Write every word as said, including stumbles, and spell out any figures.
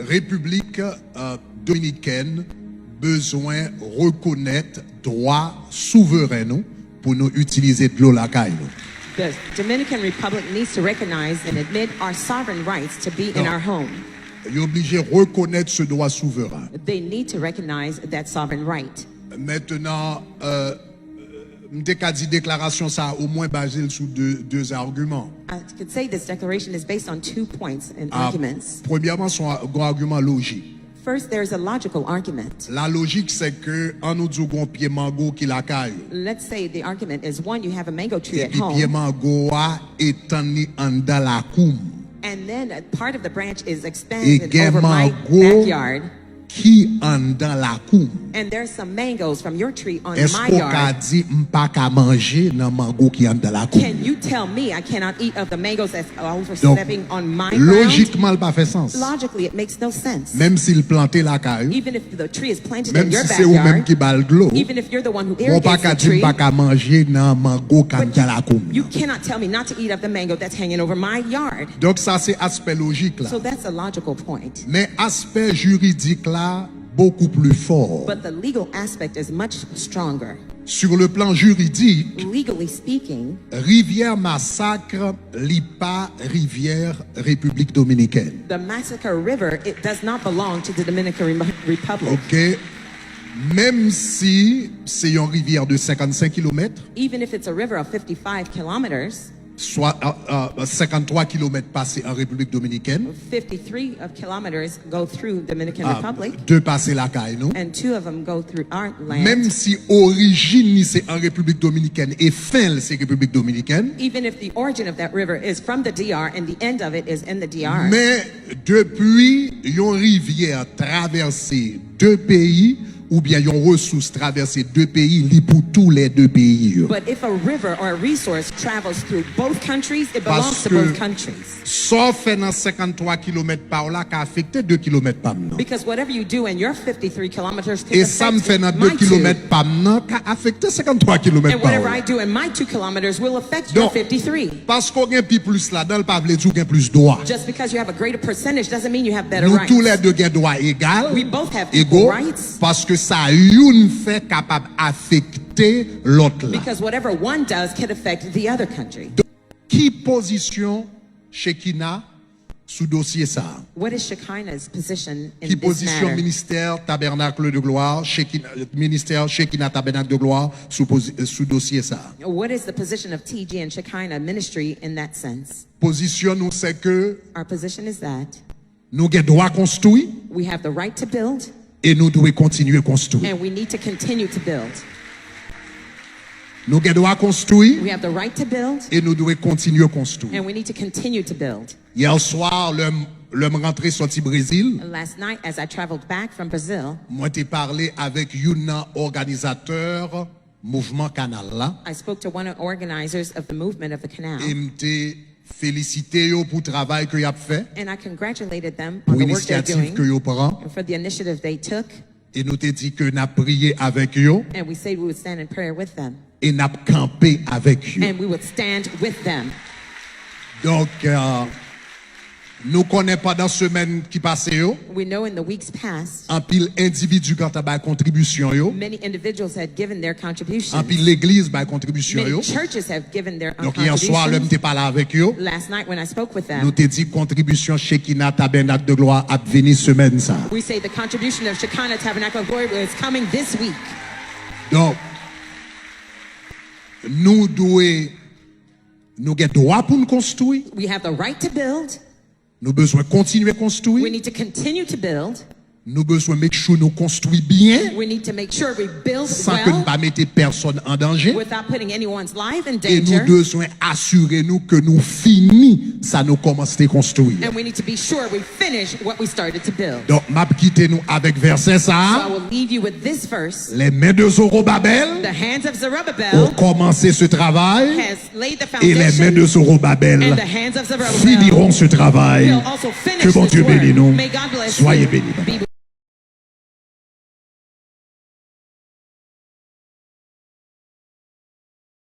Repiblik, euh, Dominikèn bezwen rekonèt dwa souveren nou pou nou itilize dlo lakay nou. The Dominican Republic needs to recognize and admit our sovereign rights to be in Non. our home. Yo oblije rekonèt se dwa souveren. They need to recognize that sovereign right. Maintenant, euh, m te ka di deklarasyon sa a omwen baze l sou de, de agiman. I could say this declaration is based on two points and Ah, arguments. Premyèman, se yon agiman lojik. First, there's a logical argument. La lojik se ke an nou di w gon pye mango ki lakay ou. Let's say the argument is one, you have a mango tree at Epi pye home, mango a etann li anndan lakou m. and then a part of the branch is E expanded gen over my mango backyard, ki anndan lakou m. and there's some mangoes from your tree on Èske my w ka yard. Di m pa ka manje nan mango ki anndan lakou m? Can you tell me I cannot eat of the mangoes that's Donk, overstepping on my ground? Lojikman, l pa fè sans. Logically, it makes no sense. Menm si l plante lakay ou, Even if the tree is planted menm in your si se ou menm backyard, ki ba l dlo, even if you're the one who ou pa irrigates ka the di m tree, pa ka manje nan mango k anndan lakou m you nan. Cannot tell me not to eat of the mango that's hanging over my yard. Donk, sa se aspè lojik la. So that's a logical point. Men aspè jiridik la bokou pli fò. But the legal aspect is much stronger. Sur le plan juridique, Legally speaking, Rivyè Masak, li pa rivyè Repiblik Dominikèn. The Massacre River, it does not belong to the Dominican Re- Republic. Ok? Menm si se yon rivyè de senkannsenk kilomèt, Even if it's a river of fifty-five kilometers, swa, euh, euh, senkanntwa kilomèt pase an Repiblik Dominikèn, fifty-three of kilometers go through Dominican ah, Republic, de pase lakay nou. And two of them go through our land. Menm si orijin li se an Repiblik Dominikèn e fen l se Repiblik Dominikèn, Even if the origin of that river is from the D R and the end of it is in the D R. Men depi yon rivyè travèse de peyi oubyen yon resous travèse de peyi, li pou tou lè de peyi yo. But if a river or a resource travels through both countries, it belongs to Paske both countries. Sa w fè nan senkanntwa kilomèt pa w la ka afekte de kilomèt pa m nan. Because whatever you do in your fifty-three kilometers could E sa m fè affect nan de my two. Kilomèt pa m nan ka afekte senkanntwa kilomèt And pa w whatever la. I do in my two kilometers will affect your Donk, fifty-three. Paske w gen pi plis la, dan l pa vle di w gen plis dwa. Just because you have a greater percentage doesn't mean you have better Nou tou lè rights. De gen dwa egal, We both have equal ego, rights. Paske sa youn fè kapab afekte lòt la. Because whatever one does can affect the other country. Ki pozisyon Shekinah sou dosye sa a? What is Shekinah's position in Ki this pozisyon matter? Ministè Tabernacle de Gloire, Shekinah, Ministè Shekinah Tabernacle de Gloire sou, pozi- sou dosye sa a? What is the position of T G and Shekinah ministry in that sense? Pozisyon nou se ke Our position is that nou gen dwa konstwi we have the right to build e nou dwe kontinye konstwi. And we need to continue to build. Nou gen dwa konstwi We have the right to build e nou dwe kontinye konstwi. And we need to continue to build. Yè swa, lè m, lè m rantre soti Brezil, Last night, as I traveled back from Brazil, mwen te pale avèk youn nan òganizatè mouvman kanal la. I spoke to one of the organizers of the movement of the canal. E m te felisite yo pou travay ke y ap fè, And I congratulated them pou on the work they're inisyativ ke doing yo pran. And for the initiative they took. E nou te di ke n ap priye avèk yo And we said we would stand in prayer with them. E n ap kanpe avèk yo. And we would stand with them. Donk, euh, nou konnen pandan semèn ki pase yo, We know in the weeks past, anpil endividi gentan bay kontribisyon yo, many individuals had given their contributions. Anpil legliz bay kontribisyon Many yo. Churches have given their Donk, yè swa, lè m contributions. Te pale avèk yo, Last night when I spoke with nou them, te di kontribisyon Shekinah Tabernacle de Gloire ap vini semèn sa a. We say the contribution of Shekinah Tabernacle of Glory is coming this week. Donk, nou dwe, nou gen dwa pou n konstwi, We have the right to build. Nou bezwen kontinye konstwi. We need to continue to build. Nou bezwen make sure nou konstwi byen. We need to make sure we build San ke n well pa mete pèsonn an danje. Without putting anyone's life in E nou danger. Bezwen asire nou ke nou fini sa nou kòmanse konstwi. And we need to be sure we finish what we started to build. Donk, m ap kite nou avèk vèsè sa a. So I will leave you with this verse. Les mains de Zorobabel The hands of ont Zerubbabel commencé ce travail. Has laid the Et les mains de foundation, Zorobabel and the hands of Zerubbabel finiront ce travail. Will also finish Que Bon this Dieu work. Bénisse nous. May God bless Soyez you. Bénis. Be